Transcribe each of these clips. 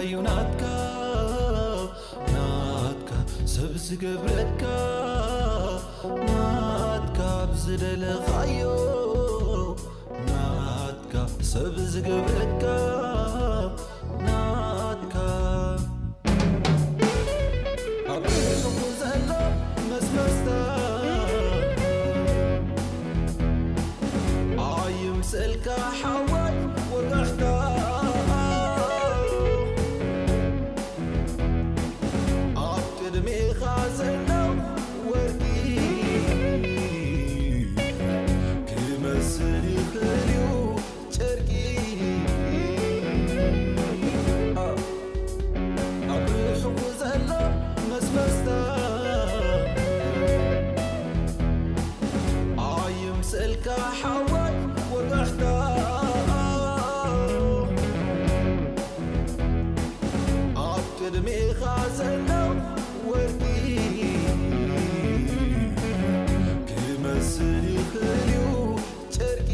እዩ ናትካ ናትካ ሰብ ዝገብረካ ናትካ ብዝደለኻዮ ናትካ ሰብ ዝገብረካ ናትካ ኣብ ርእስኹ ዘሎ መስመስታ ኣይምሰልካ ሓወይ ወጋሕታ ኣብ ቅድሜኻ ዘሎ ወርቂ ክመስል ይኽእል እዩ ጨርቂ ኣብ ርሑቕ ዘሎ መስመስታ ኣይምሰልካ ሓወይ ወጋሕታ ኣብ ቅድሜኻ ዘሎ ወርቂ ክመስል ይኽእል እዩ ጨርቂ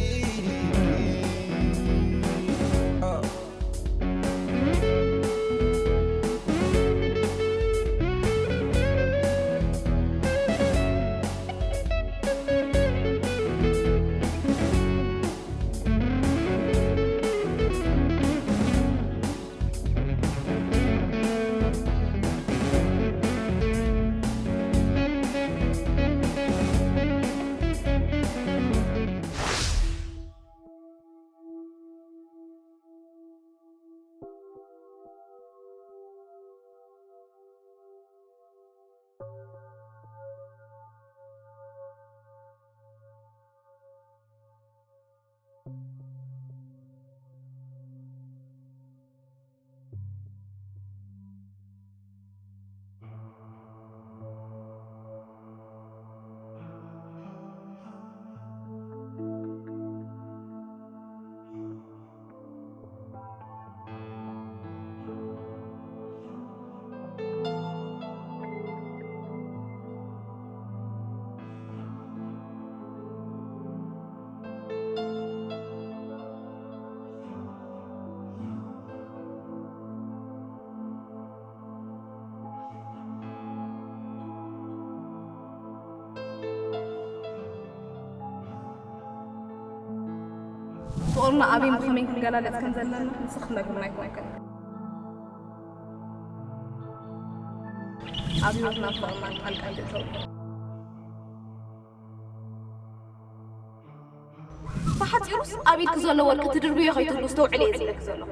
ፍቕርና ኣበይን ብኸመይን ክንገላለጽ ከም ዘለና ንስኺ ክትነግርና ኣይኮንክን። ኣብ ህይወትና ፍቕርና ጣልቃ ኣይትእተዊ። ብሓጺሩስ ኣብ ኢድኪ ዘሎ ወርቂ ትድርብዮ ከይትህሉ ኣስተውዕሊ እየ ዝብለኪ ዘለኹ።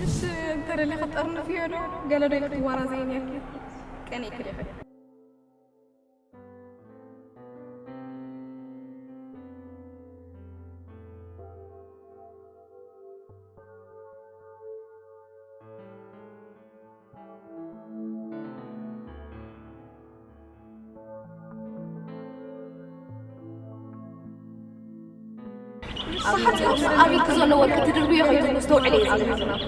እሺ እንተ ደሊኺ ጠርንፍዮ ዶ? ገለ ዶ ኢልኪ ክትዋራዘይኒ ኢኺ? ቀኒእኪ ዲኺ? ብሓጺሩ ኣብ ኢድኪ ዘሎ ወርቂ ትድርብዮ ከይትህሉ ኣስተውዕሊ እየ ዝብለኪ።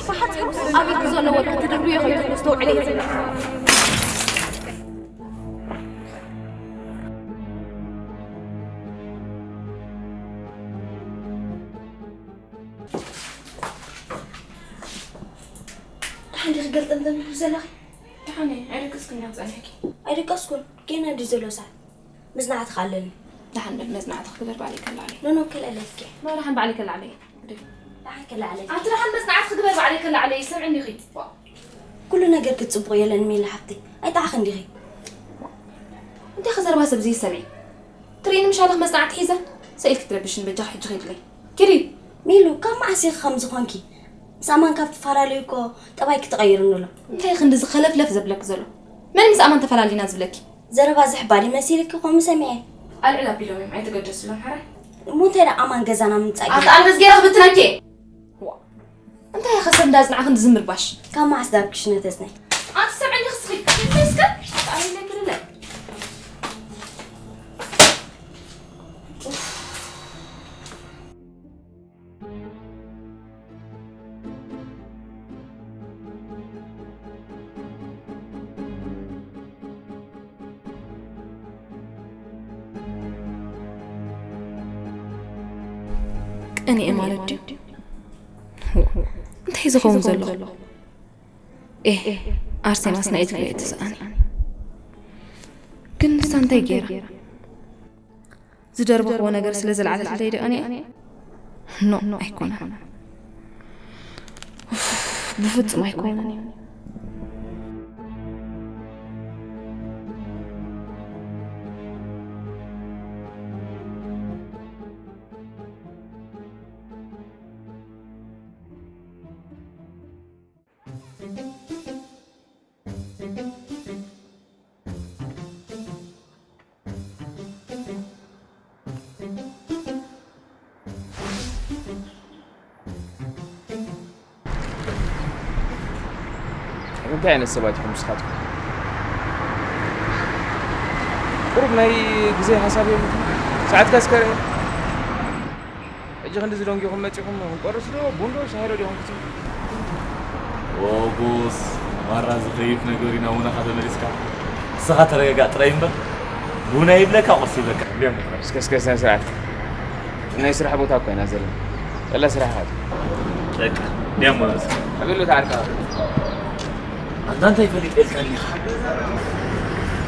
ብሓጺሩ ኣብ ኢድኪ ዘሎ ወርቂ ትድርብዮ ከይትህሉ ኣስተውዕሊ እየ ዝብለኪ። ደሓን ዲኺ ገልጠምጠም ኢልኪ ዘለኺ? ደሓን እየ። ኣይደቀስኩን ዲኺ ጸኒሕኪ? ኣይደቀስኩን። ጌና ድዩ ዘሎ ሰዓት? መጽናዕቲ ከኣ ኣለኒ። ደሓን በል መጽናዕቲ ክትግበር ባዕለይ ከልዓለይ። ኖኖ ከልዕለኪ እየ። ኖ ደሓን ባዕለይ ከልዓለይ እየ። ግደፊ። ደሓን ከልዓለኪ እየ። ኣንቲ ደሓን መጽናዕቲ ክትግበር ባዕለይ ከልዓለይ እየ። ሰምዕኒ ዲኺ? ኩሉ ነገር ክጽቡቕ የለን ሜላ ሓፍተይ። ኣይጠዓኽን ዲኺ? እንታይ ኢኺ ዘረባ ሰብ ዘይሰምዒ? ትርእይኒ ምሽ ኣለኺ መጽናዕቲ ሒዘ? ስቕ ኢልኪ ትረብሽኒ በጃኺ ሕጂ ኺድለይ። ኪዲ። ሚሉ ካብ መዓስ ኢኺ ከምዚ ኾንኪ? ምስ ኣማን ካብ ትፈላለዩ እኮ ጠባይኪ ተቐይሩ ኣሎ። እንታይ ኢኺ ክንድዚ ኸለፍለፍ ዘብለኪ ዘሎ? መን ምስ ኣማን ተፈላሊና ዝብለኪ? ዘረባ ዝሕባሊ መሲልኪ ከምኡ ሰሚዐ። ኣልዕል ኣቢሎም እዮም ኣይትገደስሎም ሕራይ። እሞ እንታይ ደኣ ኣማን ገዛና ምምጻእ ኣንተ ኣልበስ ገይረ ክብትነኪ እየ። እንታይ ኢኺ ሰብ እንዳጽናዕኺ ክንዲ ዝምርባሽ? ካብ መዓስ ደኣ ኣብ ክሽነ ተጽንሒ? ኣንቲ ሰምዕኒ ክስኺ እንታይ እስከ ኣነ ኢለ ክልለ እኔ ማለት ድዩ? እንታይ ዝኸውን ዘሎ? ኤህ፣ ኣርሴማስ ናይ ትግራይ ትስኣኒ። ግን ንሳ እንታይ ገይራ? ዝደርበኽዎ ነገር ስለ ዝለዓለትለይ ዶ እኔ? ኖ፣ ኣይኮነን። ኡፍ፣ ብፍጹም ኣይኮነን እዩ። እንታይ ዓይነት ሰባት ኢኹም ንስኻትኩም? ቁሩብ ናይ ግዜ ሓሳብ የብልኩም? ሰዓትካ እስከ ርአ። ሕጂ ክንድዚ ደንጊኹም መጺኹም፣ ክንቆርስ ዶ ቡን ዶ ሻሂ ዶ ዲኹም ክትብሉ? ኦቦስ፣ ማራ ዝኸይፍ ነገር ኢና፣ ውነኻ ተመሊስካ። ንስኻ ተረጋጋእ ጥራይ እምበር፣ ቡን ኣይብለካ፣ ቁርሲ ይብለካ። እንዲያም እስከ፣ እስከ ስነ ስርዓት። ናይ ስራሕ ቦታ እኮ ኢና ዘለና። ጠላ ስራሕ ሃት። በቃ፣ እንዲያም ማለት። ኣበሎ ተዓርካ። ኣንታ እንታይ ፈሊጠልካ እንዲኻ?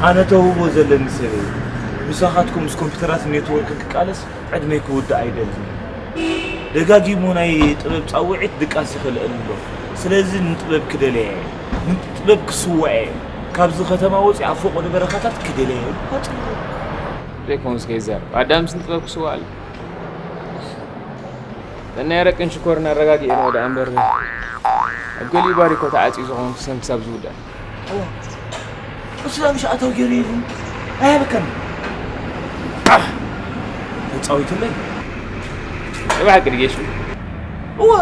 ኣነ ተውህቦ ዘለኒ ሰብ እየ። ምሳኻትኩም ምስ ኮምፒውተራት ኔትወርክን ክቃለስ ዕድመይ ክውዳእ ኣይደልን። ደጋጊሙ ናይ ጥበብ ጻውዒት ድቃስ ይኽልአኒ ኣሎ። ስለዚ ንጥበብ ክደልያ እየ። ንጥበብ ክስዋዕ እየ። ካብዚ ከተማ ወጺኣ ኣብ ፈቖዶ በረኻታት ክደልያ እየ። ዘይኮንስ ከይዛረብ። ኣዳምስ ንጥበብ ክስዋዕ ኣሎ። ነናይ ኣረቅን ሽኮርን ኣረጋጊእና ወደ ኣንበር። ኣብ ገሊኡ ባር እኮ ተዓጽዩ ዝኸውን ክሰም ክሳብ ዝውዳእ። እዋ፣ እሱ ላም ሻ ኣታው ገይሩ ይሉ። ኣያበከን። ኣህ! ተጻዊትለይ። ብሓቂ ድጌሹ? እዋ፣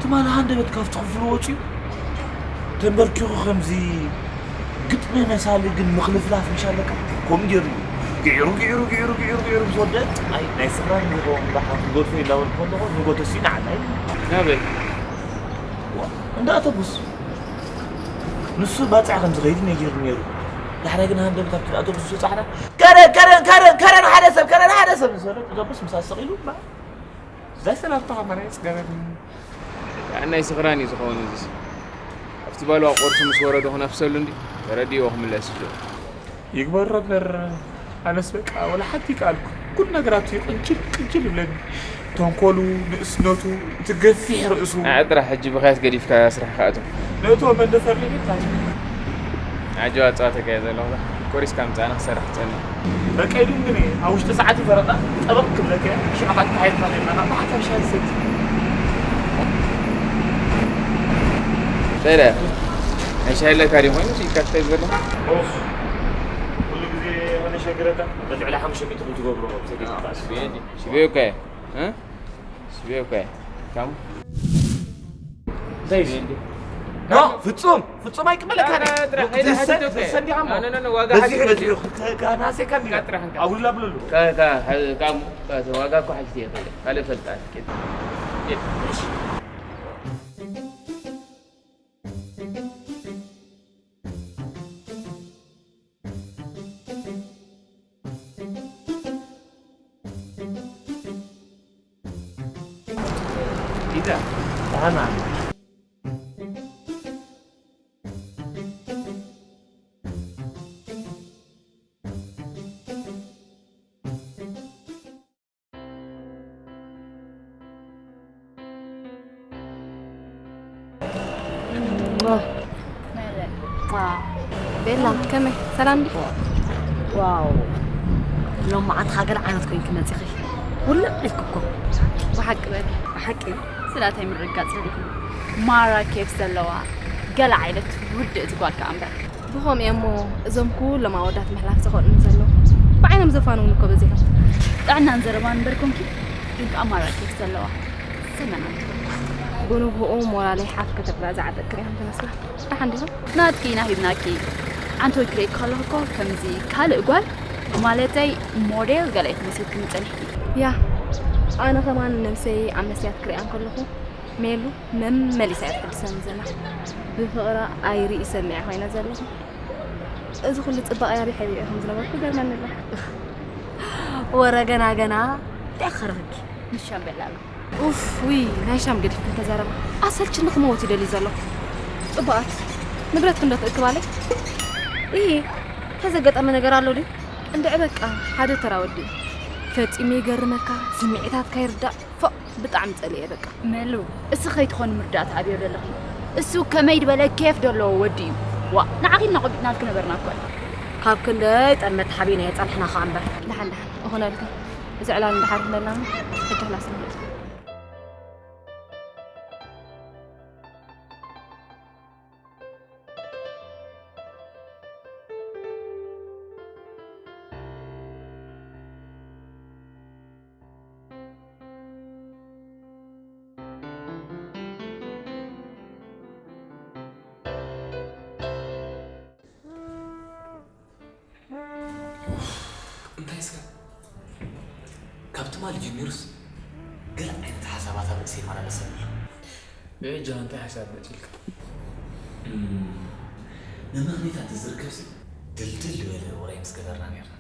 ትማሊ ሃንደበት ካብቲ ክፍሉ ወጺኡ። ተንበርኪኹ ከምዚ ግጥሚ መሳሊ ግን ምኽልፍላፍ ምሽ ኣለካ። ከምኡ ገይሩ እዩ። ግዒሩ፣ ግዒሩ፣ ግዒሩ፣ ግዒሩ፣ ግዒሩ ምስ ወደአ፣ ኣይ፣ ናይ ስኽራን ይኸውን ደሓን ክገድፎ እዩ እንዳበልኩ ከለኹ፣ ንጎተሲ ንዓና እዩ። ናበይ? ዋ፣ እንዳ ኣተቡስ። ንሱ ባጽዕ ከም ዝኸይድ ነጊሩ ነይሩ። ዳሕራይ ግን ሃንደበት ኣብቲ ኣተቡስ በጻሕና። ከረን፣ ከረን፣ ከረን፣ ከረን ሓደ ሰብ፣ ከረን ሓደ ሰብ ምስ በለ፣ ኣተቡስ ምስ ኣሰቒሉ፣ ባ-፣ እዛ ሰላምታ ከማን ኣየጽገበኒ። ደኣ ናይ ስኽራን እዩ ዝኸውን እዚስ። ኣብቲ ባልዋ ቁርሲ ምስ ወረዶ ክነፍሰሉ እንዲ ተረዲእዎ ክምለስ እዩ። ይግበሮ እምበር ኣነስ በቃ ወላ ሓንቲ ይከኣልኩ። ኩሉ ነገራቱ እዩ ቅንጅል ቅንጅል ይብለኒ። ተንኮሉ፣ ንእስነቱ፣ እቲ ገፊሕ ርእሱ። ንዓ ጥራሕ ሕጂ ብኽያት ገዲፍካ ስራሕካ ኣቶ። ነእቶ መንደፈር ሊሚት ናት። ዓጀባ ጸዋተካ እየ ዘለኹ። ቆሪስካ ምጻና ክሰርሕ ትጸንሕ። በቃ ኢሉ ግን ኣብ ውሽጢ ሰዓት ይፈረጣ። ጠበቕ ክብለካ እየ። ሽዑ ካትካ ሓይልካ ከይድና ብሓንሳብ ሻሂ ንሰቲ። ሰይደ፣ ናይ ሻሂ ኣለካ ድዩ ኮይኑ ኢልካ ትኸይድ ዘለኻ? ኦፍ፣ ኩሉ ግዜ የኾነ ሸግረካ። በዚ ዕላ ሓሙሽተ ሚእቲ ክትገብሮ፣ ሰይደ፣ ይባስ። ሽቤ እንዲ፣ ሽቤ እኮ እየ። እ? ሽቤ እኮ እየ። ካሙ? እንታይ እዩ? ሽቤ እንዲ። ኖ፣ ፍጹም፣ ፍጹም ኣይቅበለካን እየ። ጥራሕ፣ ጥራሕ፣ ትሰ-፣ ትሰ-፣ ትሰ-፣ እንዲኻ እሞ። ኖ፣ ኖ፣ ኖ፣ ዋጋ በዚሑ፣ ሓቂ በዚሑ፣ እዩ። ከ-፣ ከ-፣ ናሰካ እንዲኻ። ጥራሕ እንካ። ኣጉላ ብለሉ። ከ-፣ ከ-፣ ሀ-፣ ካሙ፣ ከ-፣ ዋጋ እኮ ሓቂ እየ። ካልእ ፈልጣ። እሺ። ቤላ፣ ከመይ? ሰላም ዲኺ? ዋው፣ ሎማዓንቲ ገለ ዓይነት ኮይንኪ መጺኺ። ውልቕ ኢልኪ እኮ። ብሓቂ በሊ። ብሓቂ? ስለ ኣታይ ምርግጋጽ ደሊኹም? ማራ ኬፍ ዘለዋ ገለ ዓይነት ውድእቲ ጓል ከኣ እምበር። ብኸምኡ እሞ እዞም ኩሎም ኣወዳት ምሕላፍ ዝኸእሉኒ ዘለዉ። ብዓይኖም ዘፋንዉኒ እኮ በዚሖም። ጥዕናን ዘረባን እምበር ኮንኪ፣ ግን ከኣ ማራ ኬፍ ዘለዋ። ሰመናት። ብንግኡ ሞራለይ ሓፍ ከተብላ ዝዓጠቅክን ኢኹም ትመስላ። ደሓን ዲኹም? ናትኪ ኢና ሂብናኪ። ዓንተወይ ክርእየኪ ከለኹ እኮ ከምዚ ካልእ ጓል፣ ማለተይ ሞዴል ገለ እየ ትመስልክኒ ጸኒሕኪ። ያ፣ ኣነ ከማን ነብሰይ ኣብ መስትያት ክርእያ እንከለኹ ሜሉ መመሊሳ እያ ትሕድሰኒ ዘላ። ብፍቕራ ኣይርኢ ሰሚዐ ኮይነ ዘለኹ። እዚ ኩሉ ጽባቐ ኣበይ ሓቢኤ ከም ዝነበርኩ ገርመኒ ኣሎ። ወረ ገና ገና እንታይ ክኸርህኪ? ንሻምበል ኣሎ። ኡፍ፣ ውይ፣ ናይ ሻም ገዲፍክን ተዛረባ። ኣሰልችኒ ክመወት ይደሊ ዘሎ። ጽቡቓት፣ ንብረትክን ዶ ትእክባለይ? እሂ፣ እንታይ ዘጋጠመ ነገር ኣሎ ድዩ? እንድዒ በቃ፣ ሓደ ተራ ወዲ እዩ። ፈጺሙ ይገርመካ፣ ስምዒታትካ ይርዳእ። ፎእ፣ ብጣዕሚ ጸሊኤ በቃ። መሉ፣ እሱ ከይትኾኒ ምርዳእ ትኣብዮ ዘለኺ። እሱ ከመይ ዝበለ ኬፍ ዘለዎ ወዲ እዩ። ዋ፣ ንዓኺ ኢልና ቆቢዕናልኪ ነበርና እኮ። ካብ ክንደይ ጠመት ሓቢና የጸንሕና ኸኣ እምበር። ደሓን ደሓን፣ እኹነልኪ። እዚ ዕላል እንድሓር ክመልና፣ ሕጂ ክላስ ንኸይድ። እንታይ እስከ ካብ ትማሊ ጀሚሩስ ገለ ዓይነት ሓሳባት ኣብ ርእሰይ ይመላለሰኒ ኣሎ። ብሕጂ እንታይ ሓሳብ መፂልካ? እም፣ ንምኽኒታት ዝርከብሲ ድልድል ዝበለ ወራይ ምስ ገበርና ነርና።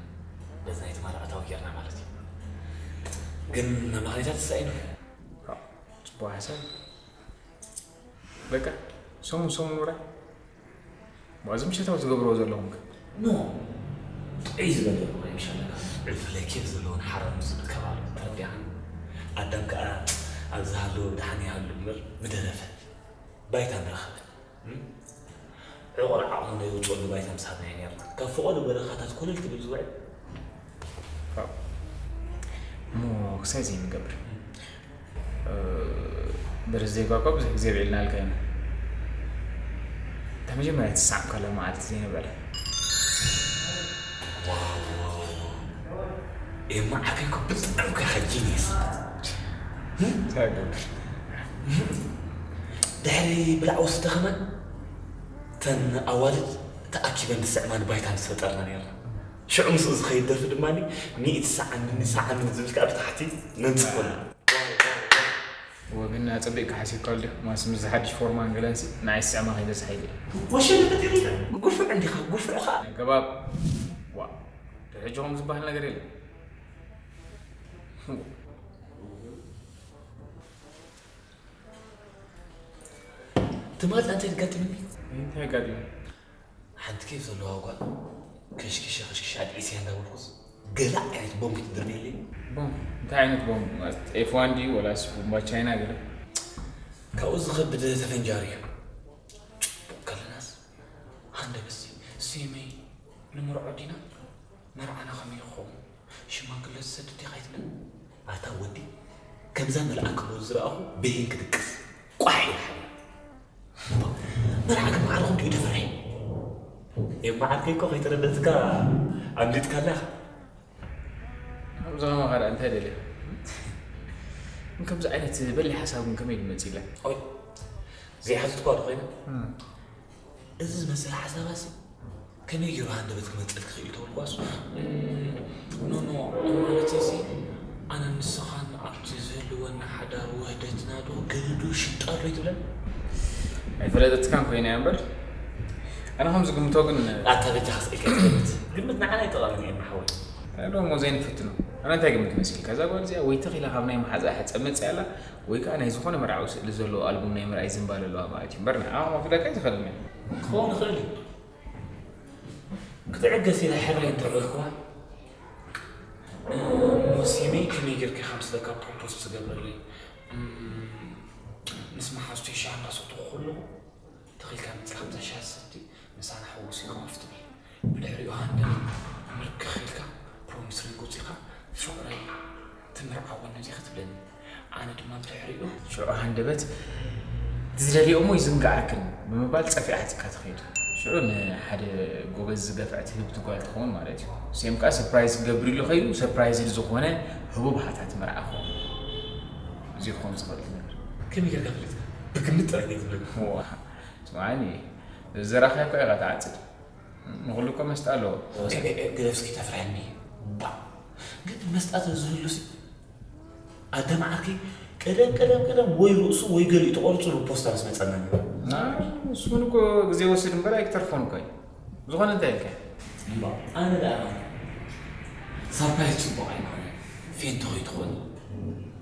በዚ ናይ ትማሊ ኣታዊ ጌርና ማለት እዩ። ግን ንምኽኒታት ተሳኢኑ። ጽቡቕ ሓሳብ። በቃ ሰሙን ሰሙን ወራይ። ዋዚ ምሸታዊ ትገብርዎ ዘለኹም ከ? ኖ፣ ጥዑይ ዝበለ እኮ ይሻለካ። ዕልፍለ ኬፍ ዘለዎን ሓራም ዝብል ከባቢ ተረዲኣኒ። ኣዳም ከኣ ኣብ ዝሃለወ ብድሓን ይሃሉ እምበር ምደረፈ። ባይታ ምረኸበ። እም? ዕቑር ዓቕሙ ነየውጽኦሉ ባይታ ምስ ሃብናዮ ኔርና። ካብ ፈቐዶ በረኻታት ኮለል ክብል ዝውዕል። እሞ ክሳይ ዘይንገብር። እ፣ ብርስ ዘይጓጓ ብዙሕ ግዜ ኣብዒልናልካ ኢና። እታ መጀመርያ ትሰዓምካላ መዓልቲ ዘይነበረ። ዋው፣ ዋው፣ ዋው። ኤማ ዓርከይ እኮ ብጣዕሚ እኮ ኢኻ ጂኒየስ። እንታይ ገብር? ድሕሪ ብላዕ ወስደ ከማን እተን ኣዋልድ ተኣኪበን ዝስዕማኒ ባይታ ምስ ፈጠርና ኔርና። ሽዑ ምስኡ ዝኸይድ ደርፊ ድማ ሚእቲ ሰዓምኒ ሰዓምኒ ዝብል ከኣ ብታሕቲ ነንጽፈሉ። ወግና ኣጸቢቕካ ሓሲብካሉ ዲኻ? ማስ ምስዚ ሓድሽ ፎርማን ገለንሲ ንዓይ ዝስዕማ ከይበዝሓ ኢለ። ወሸለ ፈጢሩ ኢለ። ጉፉዕ እንዲኻ፣ ጉፉዕ ኸኣ። ገባብ። ዋ፣ ድሕጂ ኸም ዝበሃል ነገር የለን። ትማሊ እንታይ ኣጋጢሙኒ? እንታይ ኣጋጢሙ? ሓንቲ ኬፍ ዘለዋ ጓል ከሽኪሸ ከሽኪሸ ኣድዒስያ እንዳበልኩስ ገለ ዓይነት ቦምብ ትድርብየለይ። ቦምብ? እንታይ ዓይነት ቦምብ? ማለት ኤፍ ዋን ድዩ ወላስ ቡምባ ቻይና ገለ? ካብኡ ዝኸብድ ተፈንጃሪ እዩ። ጽቡቕ ከለናስ ሃንደበትሲ፣ ሴመይ፣ ንመርዖ ዲና? መርዓና ከመይ ይኸውን? ሽማግለ ትሰድድ ዲኻ ኣይትብለን? ኣታ ወዲ፣ ከምዛ መልኣክ ሞት ዝረኣኹ በይን ክድቅስ ቋሕ ኢለ ሓቢረ። መርዓ ግን መዓርኹም ድዩ ደፈረ? ኤማ ዓርከይ እኮ ከይተረደትካ ኣምሊጥካ ኣለኻ። ከምዚ ከማኻ ደኣ እንታይ ደልያ? ግን ከምዚ ዓይነት በሊሕ ሓሳብ ግን ከመይ ኢሉ መጺእላ? ኦይ፣ ዘይሓተትኳ ዶ ኮይነ? እም። እዚ ዝመስል ሓሳባሲ ከመይ ገይሩ ሃንደበት ክመጸልኪ ክኢሉ ተበልኳስ? እም፣ ኖ፣ ኖ፣ ማለተይሲ ኣነ ንስኻን ኣብቲ ዝህልወና ሓዳር ውህደትና ዶ ገለ ዶ ሽጣ ኣሎ ይትብለን? ኣይፈለጠትካን ኮይና እያ እምበር፣ ኣነ ከም ዝግምቶ ግን ኣታ በጃኻ ስቕ ኢልካ ትገምት። ግምት ንዓና ኣይጠቕምን እዩ ሓወይ። ኣነ ደሞ ዘይንፈትኖ። ኣነ እንታይ ግምት መሲልካ? እዛ ጓል እዚኣ ወይ ተኺላ ካብ ናይ መሓዛኣ ሕጸ መጽያ ኣላ፣ ወይ ከኣ ናይ ዝኾነ መርዓዊ ስእሊ ዘለዎ ኣልቡም ናይ ምርኣይ ዝንባለ ኣለዋ ማለት እዩ። እምበር ንዓኣ ክመኽፍለካ ኣይትኽእልን እያ። ክኸውን ይኽእል እዩ። ክትዕገስ ኢለ ሕራይ እንተበልኩዋ፣ እሞ ሲመይ ከመይ ጌርካ ኢኻ ምስለካ ፕሮፖዝ ትገብረለይ? እም፣ ምስ መሓዙተይ ሻሂ እናሰተኹ ከለኹ፣ ተኺልካ መጺኻ ከምዛ ሻሂ ትሰቲ፣ ምሳና ሕውስ እዩ ከፍ ትብል። ብድሕሪኡ ሃንደበት ምርክኽ ኢልካ፣ ፕሮሚስ ሪንግ ኣውጺእካ፣ ፍቕረይ ትምርዓወኒ ዲኺ ትብለኒ። ኣነ ድማ ብድሕሪኡ ሽዑ ሃንደበት፣ "እቲ ዝደልዮ እሞ ይዝንግዓክን" ብምባል ጸፊዓ ዓጺካ ትኸይድ። ሽዑ ንሓደ ጎበዝ ዝገፍዐት ህብቲ ጓል ትኸውን ማለት እዩ። ሴም ከኣ ሰርፕራይዝ ክገብር ኢሉ ከይዱ፣ ሰርፕራይዝ ዝኾነ ህቡብ ሃታት መርዓ ክኸውን። እዚ ክኸውን ዝኽእል ነገር። ከመይ ጌርካ ፈሊጥካ? ብግምት ጥራይ ድየ ዝብለካ? ዋ፣ ስምዓኒ፣ ዝዘራእካዮ እኮ ኢኻ ትዓጽድ። ንኹሉ እኮ መስጣ ኣለዎ። ኤ፣ ኤ፣ ኤ፣ ግደፍ እስኪ ተፍርሐኒ። ባ፣ ግን መስጣ ተዝህሉሲ ኣደም ዓርኪ ቀደም፣ ቀደም፣ ቀደም ወይ ርእሱ ወይ ገሊኡ ተቖሪጹ ብፖስታ ምስ መጸና ነይሩ። ኣይ፣ ንሱ እውን እኮ ግዜ ይወስድ እምበር ኣይክተርፎን እኮ እዩ። ብዝኾነ እንታይ ኢልካ? እምባ፣ ኣነ ደኣ ሰርፕራይዝ ጽቡቕ ኣይኮነን። ፌንቶ ከይትኾኒ።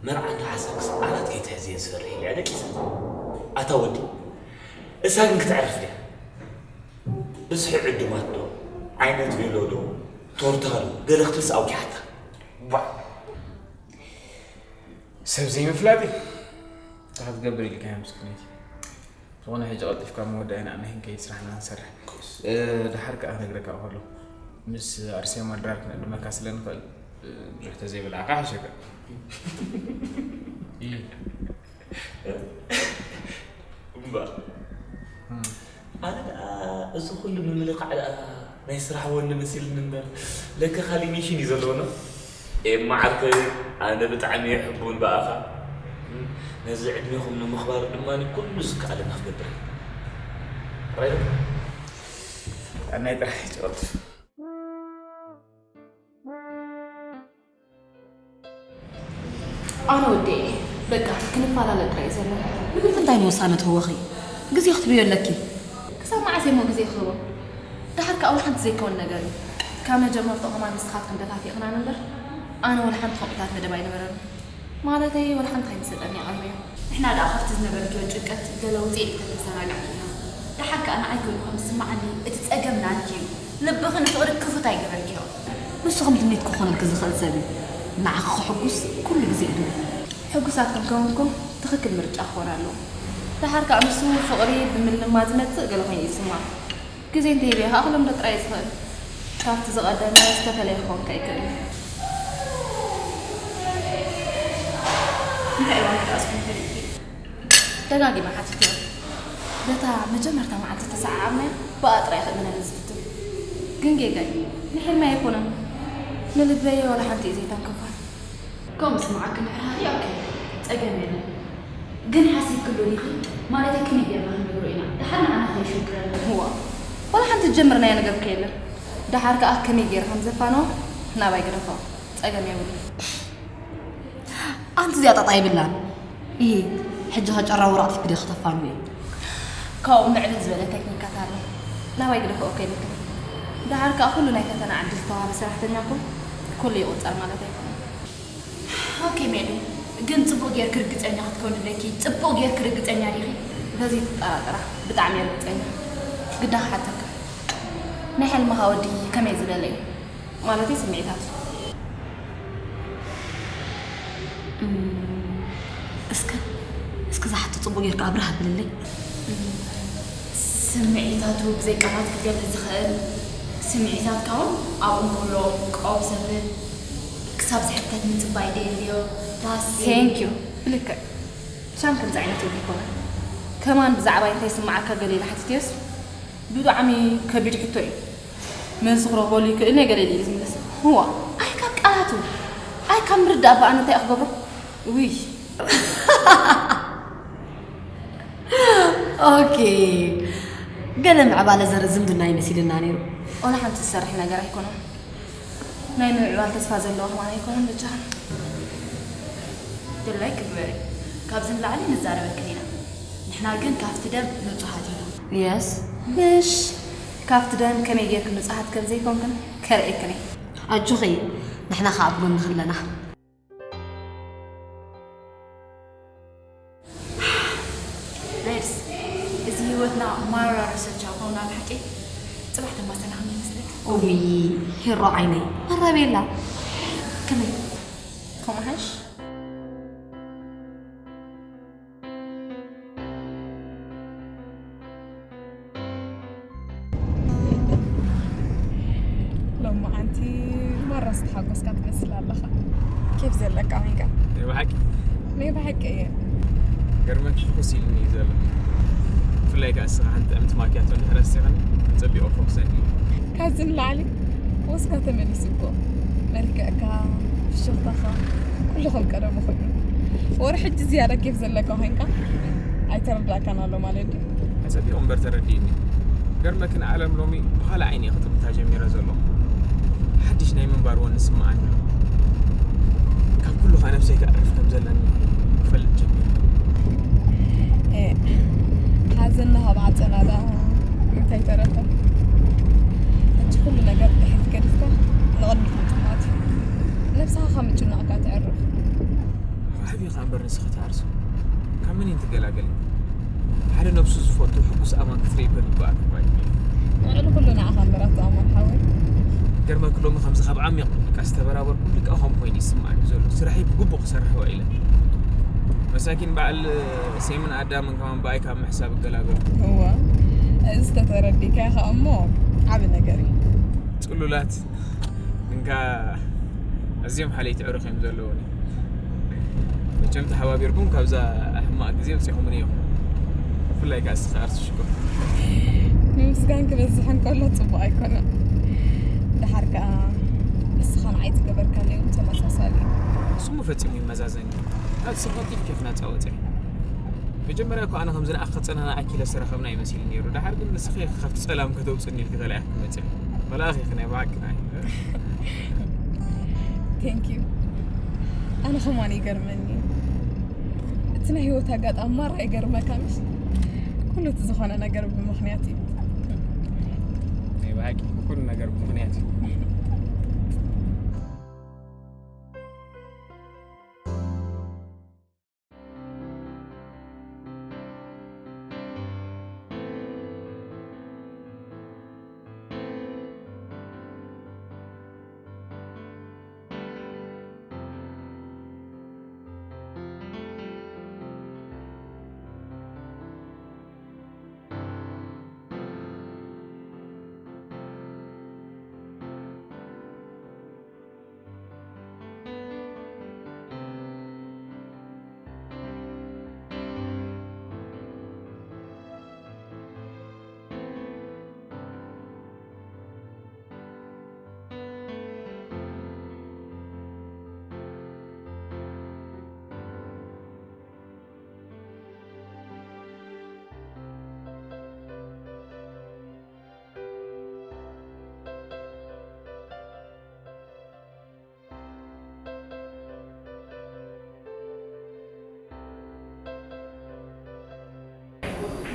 መርዓ እንተሓሰብክስ ዓራት ከይትሕዝ እየ ዝፈርሕ ኢለ ደቂሰ። ኣታ ወዲ፣ እሳ ግን ክትዕርፍ ድያ? ብዝሒ ዕዱማት ዶ? ዓይነት ቬሎ ዶ? ቶርታ ዶ? ገለ ክትብልስ ኣውኪሓታ። ባ! ሰብ ዘይምፍላጥ እዩ። እንታይ ክትገብር ኢልካ እያ ምስክነይቲ? ዝኾነ ሕጂ ቀልጢፍካ መወዳእና ንሕን ከይድ ስራሕና ንሰርሕ። እ፣ ደሓር ከኣ ክነግረካ ከሎ ምስ ኣርሴማ ድራር ክንዕድመካ ስለ ንኽእል፣ እ፣ ብዙሕ ተዘይበላዕካ ሓሸካ። እምባ። ኣነ ደኣ እዚ ኩሉ ምምልኻዕ ደኣ ናይ ስራሕ ወኒ መሲልኒ እምበር፣ ለካ ካሊእ ሚሽን እዩ ዘለዎና። ኤማ ዓርከይ፣ ኣነ ብጣዕሚ እየ ሕቡን ብኣኻ። ነዚ ዕድሜኹም ንምኽባር ድማ ኩሉ ዝከኣለና ክገብር እየ። ራይዶ? ኣናይ ጥራሕ ይጨወት። ኣነ ወዲኤ፣ በቃ ክንፈላለ ጥራይ እዩ ዘሎ። ንምንታይ ንውሳነ ትህወኺ? ግዜ ክትብዮ ኣለኪ። ክሳብ መዓስ እየ እሞ ግዜ ክህቦ? ደሓር ከኣ ወላ ሓንቲ ዘይከውን ነገር እዩ። ካብ መጀመርታኡ ከማን ንስኻትክን ደፋፊእኽናኒ እምበር፣ ኣነ ወላ ሓንቲ ከምኡታት መደብ ኣይነበረን። ማለተይ ወላ ሓንቲ ከይምሰጠኒ ኣቕሪበዮ። ንሕና ደኣ ካብቲ ዝነበረክዮ ጭንቀት ገለ ውፅእ ኢልክን ተዘናጊዕኪ ኢና። ደሓር ከኣ ንዓይ ኮይኑ ከም ዝስምዓኒ እቲ ጸገም ናትኪ እዩ። ልብኺ ንፍቕሪ ክፉት ኣይገበርክዮ። ንሱ ከም ትምኒት ክኾነልኪ ዝኽእል ሰብ እዩ። ንዓኺ ከሐጉስ ኩሉ ግዜ ዕድል እዩ። ሕጉሳት ክንከውን እኮ ትኽክል ምርጫ ክኾን ኣለዎ። ደሓር ከኣ ንሱ ፍቕሪ ብምልማ ዝመጽእ ገለ ኮይኑ እዩ ዝስምዖ። ግዜ እንተሂበዮ ከኣ ክለምዶ ጥራይ እዩ ዝኽእል። ካብቲ ዝቐደመ ዝተፈለየ ክኸውን ከኣ ይክእል እዩ። እንታይ እዋን ክትኣስኩም ፈሊጥኪ? ደጋጊመ ሓቲተዮ። በታ መጀመርታ መዓልቲ ተሰዓዓምናያ ብኣ ጥራይ ክእምነኒ ዝፍትን። ግን ጌጋይ፣ ንሕልመይ ኣይኮነን። ንልበይ ዋላ ሓንቲ እዩ ዘይተንከፋ። ከምኡ ስምዓኪ እንድሕር ሃልዩ፣ ኦኬ፣ ጸገም የለን። ግን ሓሲብክሉ ዲኺ? ማለተይ ከመይ ጌርና ክንነግሮ ኢና? ደሓር ንዓና ከየሽግረና። እዋ፣ ዋላ ሓንቲ ዝጀመርናዮ ነገር ከ የለን። ደሓር ከኣ ከመይ ጌረ ከም ዘፋንዋ ናባይ ግደፎ። ጸገም የብሉን። ኣንቲ እዚኣ ጣጣ የብላን። እሂ፣ ሕጂ ከ ጨራ ወረቕቲ ክደ ክተፋንው እየ። ካብኡ ምዕብል ዝበለ ቴክኒካት ኣሎ። ናባይ ግደፎ ኦኬ ኢልክኒ። ደሓር ከኣ ኩሉ ናይ ፈተና ዕድል ዝተዋህበ ሰራሕተኛ እኮ ኩሉ ይቑጸር ማለት ኣይኮነን። ኦኬ ሜሪ፣ ግን ጽቡቕ ጌርኪ ርግጸኛ ክትኮኒ ኣለኪ። ጽቡቕ ጌርኪ ርግጸኛ ዲኺ? በዚ ትጠራጠራ። ብጣዕሚ እየ ርግጸኛ። ግዳ ክሓተካ፣ ናይ ሕልምኻ ወዲ ከመይ ዝበለ እዩ? ማለተይ ስምዒታቱ። እም፣ እስከ፣ እስከ እዛ ሕቶ ጽቡቕ ጌርካ ኣብርህ ኣብልለይ። እም፣ ስምዒታቱ ብዘይ ቃላት ክገልጽ ዝኽእል፣ ስምዒታትካ እውን ኣብኡ እንከሎ ቀው ዘብል፣ ክሳብ ዝሕተት ምጽባይ ደየድልዮ፣ ዳስ። Thank you። ብልክዕ። ቻም ከምዚ ዓይነት ወዲ ይኮነ። ከማን ብዛዕባይ እንታይ ይስምዓካ ገለ ኢለ ሓቲተዮስ፣ ብጣዕሚ ከቢድ ሕቶ እዩ። መልሲ ክረኽበሉ ይክእል እየ ገለ ኢለ እዩ ዝምልስ። ህዋ፣ ኣይ ካብ ቃላቱ፣ ኣይ ካብ ምርዳእ እባ ኣነ እንታይ እየ ክገብሮ? ውይ። ኦኬ። ገለ ምዕባለ ዘርኢ ዝምድና እዩ መሲልና ነይሩ። ዋላ ሓንቲ ዝሰርሕ ነገር ኣይኮነን። ናይ ምምዕባል ተስፋ ዘለዎ ከማን ኣይኮነን በጃኻ። ድላይ ክግበሪ። ካብዚ ንላዕሊ ንዛረበክን ኢና። ንሕና ግን ካብቲ ደም ንጹሃት ኢና። የስ። ምሽ፣ ካብቲ ደም ከመይ ጌርክን ንጹሃት ከም ዘይኮንክን ከርእየክን እየ። ኣጆኺ፣ ንሕና ከኣ ኣብ ጎንኺ ኣለና። ሬድስ፣ እዚ ህይወትና ማራ ሪሰርች ኣኾና ብሓቂ ጽባሕ ተማሰና ከም ይመስለክ። ኦይ፣ ሄሮ ዓይነይ፣ ማራ ቤላ። ከመይ? ከምኡ ሓሽ? ሎማዓንቲ ማራ ዝተሓጎስካ ትመስል ኣለኻ። ኬፍ ዘለካ ኮይንካ። ናይ ብሓቂ? ናይ ብሓቂ እየ። ገርመኪ ፍኹስ ኢሉኒ እዩ ዘሎ። ብፍላይ ከኣ እስኻ ሓንቲ ጥዕምቲ ማክያቶ እንድሕር ኣስቲኻኒ፣ ጸቢቑ ክፈውሰኒ እዩ። ካብዚ ንላዕሊ ወስካ ተመሊሱ እኮ። መልክዕካ፣ ፍሽኽታኻ፣ ኩሉ ከም ቀደሙ ኮይኑ። ወረ ሕጂ ዝያዳ ኬፍ ዘለካ ኮይንካ። ኣይተረዳእካን ኣሎ ማለት ድዩ? ኣጸቢቑ እምበር ተረዲእኒ። ገርመኪ ንዓለም ሎሚ ብኻልእ ዓይኒ እየ ክጥምታ ጀሚረ ዘለኹ። ሓድሽ ናይ ምንባር ወኒ ይስምዓኒ ኣሎ። ካብ ኩሉ ከኣ ነብሰይ ከዕርፍ ከም ዘለኒ ክፈልጥ ጀሚረ። ኤ፣ ሓዘንና ካብ ዓጸና ደኣ እንታይ ተረፈ? ሕጂ ኩሉ ነገር ብድሕሪት ገዲፍካ ንቕድሚት ምጥማት እዩ። ነብስኻ ካብ ምጭናቕ ከኣ ተዕርፍ። ዓብኻ እምበር ንስኺ ትሃርሱ ካብ መን ትገላገል? ሓደ ነብሱ ዝፈቱ ሕጉስ ኣማን ክትርኢ እኮ ይግባእ እኮ እዩ። ልዕሊ ኩሉ ንዓኻ እምበር ኣቶ ኣማን ሓወይ። ገርመክ ሎሚ ከምዚ ካብ ዓሚቕ ቃስ ተበራበርኩ ልቃ ከም ኮይኑ ይስማዓኒ ዘሎ ስራሐይ ብግቡእ ክሰርሕ ውዒለ። መሳኪን በዓል ሴምን ኣዳምን ከማን ብኣይ ካብ ምሕሳብ እገላገሉ። እዋ እዚ ተተረዲእካዮ ከዓ እሞ ዓቢ ነገር እዩ። ጽሉላት እንካ ኣዝዮም ሓለይቲ ዕሩኽ እዮም ዘለውኒ። መቸም ተሓባቢርኩም ካብዛ ሕማቕ ግዜ ኣውፂኹምኒ ኢኹም። ብፍላይ ከዓ እስኻ ኣርሱ ሽኮር። ምምስጋን ክበዝሕ እንከሎ ፅቡቅ ኣይኮነን። ድሓር ከዓ ንስኻ ንዓይ ዝገበርካለይ እውን ተመሳሳሊ እዩ። ስሙ ፈፂሙ ይመዛዘን እዩ። ካብ ስርሖት ኬፍ ናፃ ወፂ። መጀመርያ እኮ ኣነ ከምዚ ንኣኽ ክፀናናዓኪ ኢለ ዝተረኸብና ኣይመሲል ነይሩ። ድሓር ግን ንስኺ ኢኺ ካብቲ ፀላም ከተውፅኒ ኢልኪ ተላኢኽኪ መፂኺ። መልኣኽ ኢኺ ናይ ብሓቂ ናይ Thank you ኣነ ከማን ይገርመኒ እቲ ናይ ህይወት ኣጋጣሚ ማራ ይገርመካ ምሽ ኩሉ እቲ ዝኾነ ነገር ብምኽንያት እዩ ናይ ብሓቂ ኩሉ ነገር ብምኽንያት እዩ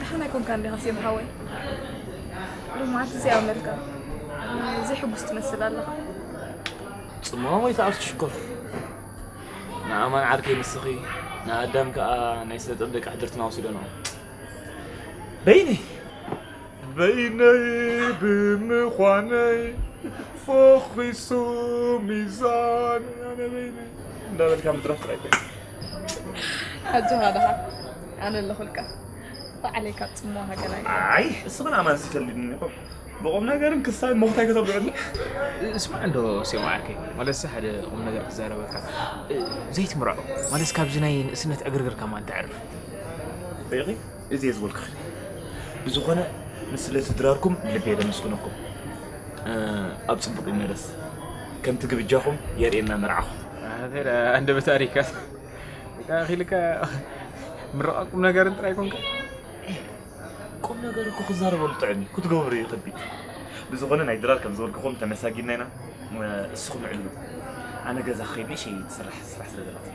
ደሓን ኣይኮንካን ዲኻ ሴም ሓወይ? ሎማዓንቲ እዚኣ መልካ ዘይሕጉስ ትመስል ኣለኻ። ጽምዋ ወይ ተኣርሱ ሽኮር ንኣማን ዓርከይ ንስኺ ንኣዳም ከኣ ናይ ስነ ጥበብ ደቂ ሕድርትና ወሲዶና በይነይ በይነይ ብምዃነይ ፈኺሱ ሚዛን ኣነ በይነይ እንዳበልካ ምድራፍ ጥራይ ኮይኑ ኣጆኻ ደሓ ኣነ ኣለኹልካ ባዕለይ ካብ ጽምዋኻ ገላግል ኣይ እስኽን ኣማን ሲተልኒ ኢኹም ብቑም ነገርን ክሳይ ሞኽታይ ከተብልዑኒ ስማዕ እንዶ ሴማ ዓርከይ ማለትሲ ሓደ ቁም ነገር ክዛረበካ ዘይትምርዖ ማለትሲ ካብዚ ናይ ንእስነት ዕግርግርካ ማ እንተዕርፍ ሪኢኺ እዚ እየ ዝበልኩኺ ብዝኾነ ንስለ ስድራርኩም ብልቢ እየ ደመስግነኩም ኣብ ፅቡቕ ይመለስ ከምቲ ግብጃኹም የርእየና መርዓኹም ኣንደበታ ሪካስ ኣኺልካ ምርቓ ቁም ነገርን ጥራይ ኮንካ ቁም ነገር እኮ ክዛረበሉ ጥዕም እዩ ክትገብሩ እዩ ከቢድ ብዝኾነ ናይ ድራር ከም ዝበልኩኹም ተመሳጊና ኢና እስኹም ዕልሉ ኣነ ገዛ ክኸይድ ንእሸይ ትስራሕ ስራሕ ስለ ዘላት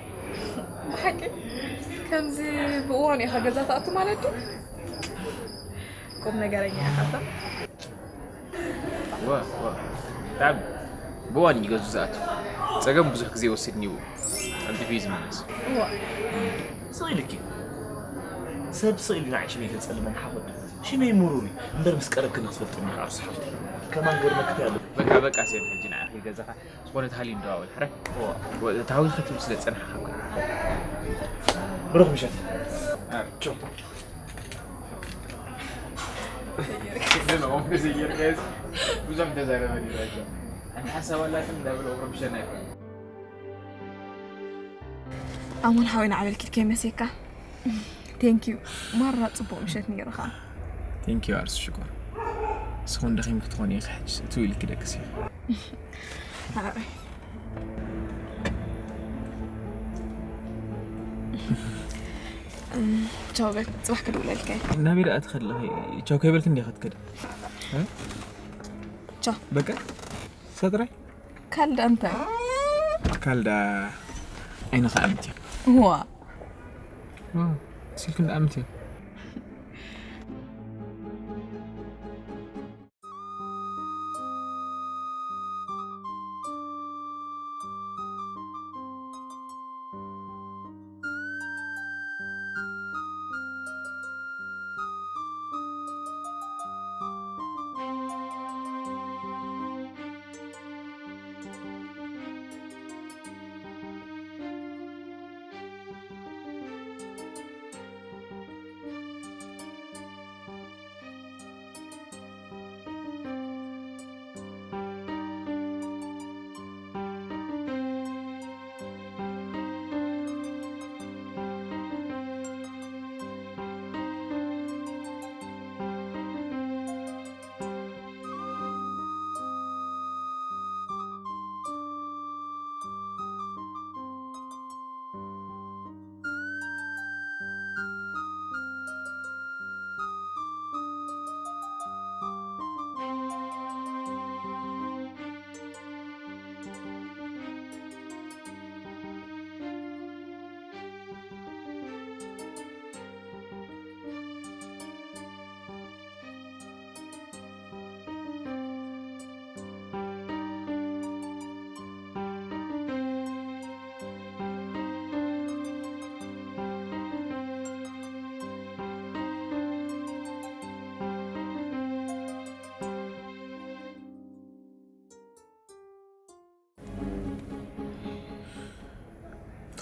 ብሓቂ ከምዚ ብእዋኑ ኢኻ ገዛ ትኣቱ ማለት ድዩ ቁም ነገረኛ ኢኻ ብእዋን እዩ ገዙ ዝኣቱ ጸገም ብዙሕ ግዜ ይወስድ እዩ ኣብቲ ፊዝ ዝምለስ ስቕ ኢልኪ ሰብ ስቕ ኢሉ ንዓይ ሽመይ ከጸልመን ሓፈዱ ሽመይ ምሩር እዩ እምበር ምስ ቀረብክኒ ክትፈልጥኒ ኢኻ ኣርሱ ሓፍቲ ከማን ገርመክቲ ኣሎ በቃ በቃ ሰብ ሕጂ ንዓኺ ገዛኻ ዝኾነ ተሃልዩ ንደዋወል ሕራይ ተሃዊኸ ትብል ስለ ዝጸንሓኻ ብሩኽ ምሸት ቻው ብዙሕ ተዛረበ ሓንቲ ሓሳብ ኣላትን እንዳበለ ረብሸና ይኮን ኣሞን ሓወይ ንዓበልኪ ከይመሴካ ቴንኪዩ ማራ ፅቡቅ ምሸት ነይሩ ከዓ ቴንኪዩ ኣርሱ ሽኮር እስኹን ደኺም ክትኾን ኢኺ ሕጅስ እትው ኢልኪ ደቅስ ኢኺ ቻው በል ፅባሕ ክድውለልካ ናበይ ደኣ ትኸድ ኣለኺ ቻው ከይበልክ እንዲኻ ትከድ ቻው በቃ ሰጥራይ ካልዳ እንታይ ካልዳ ዓይንኻ ኣምት እዋ ስልክ እንዳ ኣምት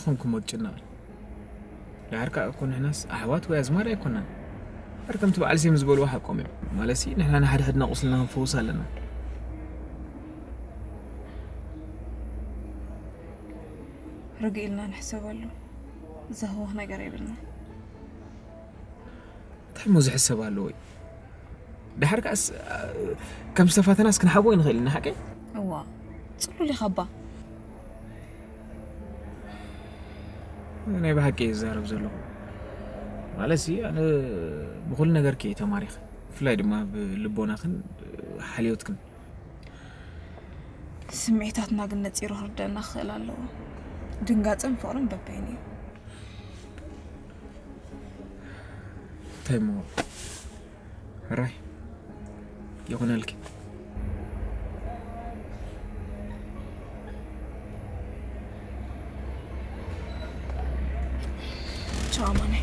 ኮንኩም ወድ ጭነቕ። ድሓር ከኣ እኮ ንሕናስ ኣሕዋት ወይ ኣዝማድ ኣይኮናን። ድሓር ከምቲ በዓል ሴም ዝበልዎ ሓቆም እዮም። ማለትሲ ንሕና ንሓድሕድና ቁስልና ክንፍውስ ኣለና። ርግእ ኢልና ንሕሰበሉ። ዘህወኽ ነገር የብልና። እንታይ እሞ ዝሕሰብ ኣለዎ እዩ? ድሓር ከኣስ ከም ዝተፋተናስ ክንሓብኦ ንኽእል ኢና ሓቀይ? እዋ፣ ጽሉል ኢኻ እባ። ናይ ብሓቂ እየ ዝዛረብ ዘለኹ። ማለት ሲ ኣነ ብኹሉ ነገር ከ ተማሪኸ፣ ብፍላይ ድማ ብልቦናኽን ሓልዮትክን። ስምዒታትና ግን ነጺሩ ክርደአና ክኽእል ኣለዎ። ድንጋጸን ፍቕርን በበይኑ እዩ። እንታይ እሞ ሕራይ ይኹነልኪ። ቻው ኣማነ።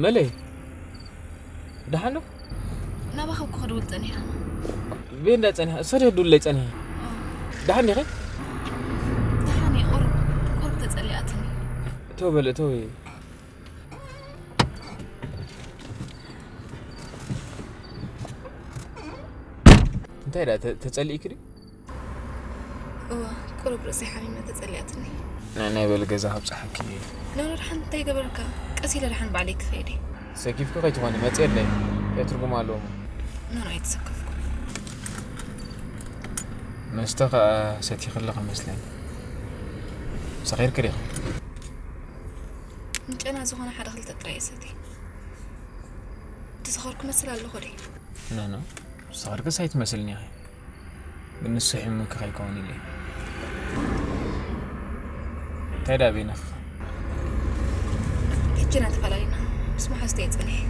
መለይ፣ ደሓን ዶ? ናባኻ እኮ ክድውል ጸኒሐ። ቤት እንዳ ጸኒሐ፣ እሶ ዶ ክድውለይ ጸኒሐ? ደሓን ዲኺ? ደሓን እየ፣ ቁሩብ፣ ቁሩብ ተጸሊኣትኒ። እተው በል፣ እተው። እንታይ ደኣ፣ ተ-፣ ተጸሊእኪ ድዩ? እወ፣ ቁሩብ ርእሰይ ሓሚመ ተጸሊኣትኒ። ናይ፣ ናይ በሊ ገዛ ከብጽሓኪ። ኖኖ፣ ደሓን እንታይ ገበርካ? ቀስ ኢለ ደሓን ባዕለይ ክኸይድ እየ። ሰኪፍኪ ከይትኾኒ፣ መጽየለይ። እንታይ ትርጉም ኣለዎ? ኖኖ፣ ኣይተሰከፍኩን። መስተ ከኣ ሰቲኺ ኣለኺ መስለኒ። ሰኺርኪ ዲኺ? ምጨና ዝኾነ ሓደ ክልተ ጥራይ እየ ሰትየ። ዝሰኸርኩ መስል ኣለኹ ድየ? ኖኖ፣ ዝሰኸርክስ ኣይትመስልኒ ኢኺ። ግን ንሱ ሒሙኪ ከይከውን ኢለ። እንታይ ደኣ በይንኺ? ሕጂ ኢና ተፈላለና። ምስ መሓዝተይ እየ ጸኒሐ።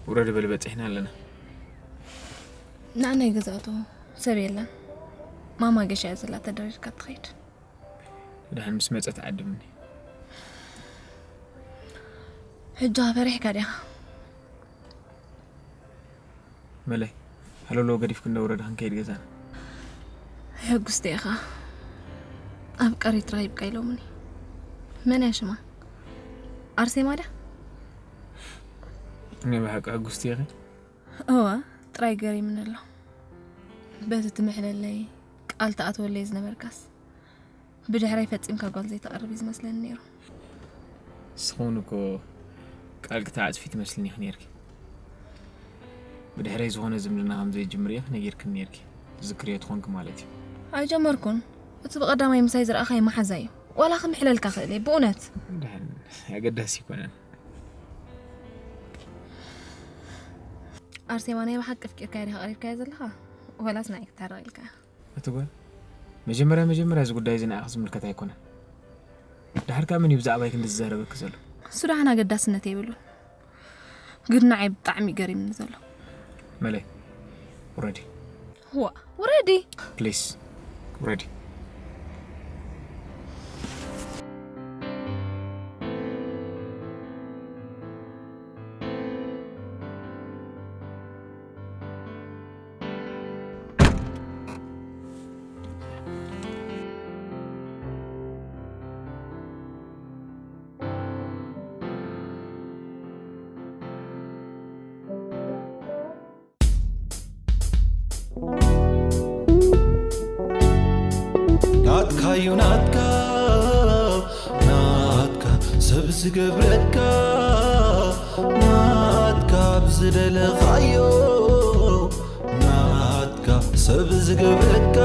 ውረድ በል፣ በጺሕና ኣለና። ንዓናይ ገዛእቱ ሰብ የለን። ማማ ገሻ እያ ዘላ ተደሪርካ ትኸይድ። ድሓን ምስ መጸት ዓድምኒ። ሕጂ ፈሪሕካ ዲኻ? መለይ፣ ሃለሎ ገዲፍክ እንደ ውረድ ክንከይድ ገዛና። ሕጉስቲ ኢኻ። ኣብ ቀሪት ረኺብካ ኢሎምኒ። መን እያ ሽማ? ኣርሴማ ድያ? ናይ ብሓቂ ሕጉስቲ ኢኺ? እወ፣ ጥራይ ገሪምኒ ኣሎ። በቲ ትምሕለለይ ቃል ትኣትወለይ ዝነበርካስ ብድሕረይ ፈጺምካ ጓል ዘይተቐርብ እዩ ዝመስለኒ ነይሩ። ንስኺ እውን እኮ ቃል ክተዓጽፊ ትመስልኒ ኢኺ ነይርኪ። ብድሕረይ ዝኾነ ዝምድና ከም ዘይጅምር ኢኺ ነጊርክኒ ነይርኪ። ትዝክርዮ ትኾንኪ ማለት እዩ። ኣይጀመርኩን። እቲ ብቐዳማይ ምሳይ ዝረኣኻይ መሓዛ እዩ። ዋላ ክምሕለልካ ክእል እየ፣ ብእውነት። ደሓን፣ ኣገዳሲ ኣይኮነን። ኣርሴማ፣ ናይ ብሓቂ ኣፍቂርካያ ዲኻ ቀሪብካያ ዘለኻ? ዋላስ ንዓይ ክትታረቕ ኢልካ? እቲ ጓል፣ መጀመርያ መጀመርያ እዚ ጉዳይ እዚ ንዓኺ ዝምልከት ኣይኮነን። ድሓር ከኣ መን እዩ ብዛዕባይ ክንዲ ዝዛረበኪ ዘሎ? እሱ ደሓን ኣገዳስነት የብሉን። ግን ንዓይ ብጣዕሚ ገሪምኒ ዘሎ። መለይ፣ ውረዲ። ዋ፣ ውረዲ። ፕሊስ፣ ውረዲ። ናትካ እዩ ናትካ ናትካ ሰብ ዝገብረካ ናትካ ብዝደለኻዮ ናትካ ሰብ ዝገብረካ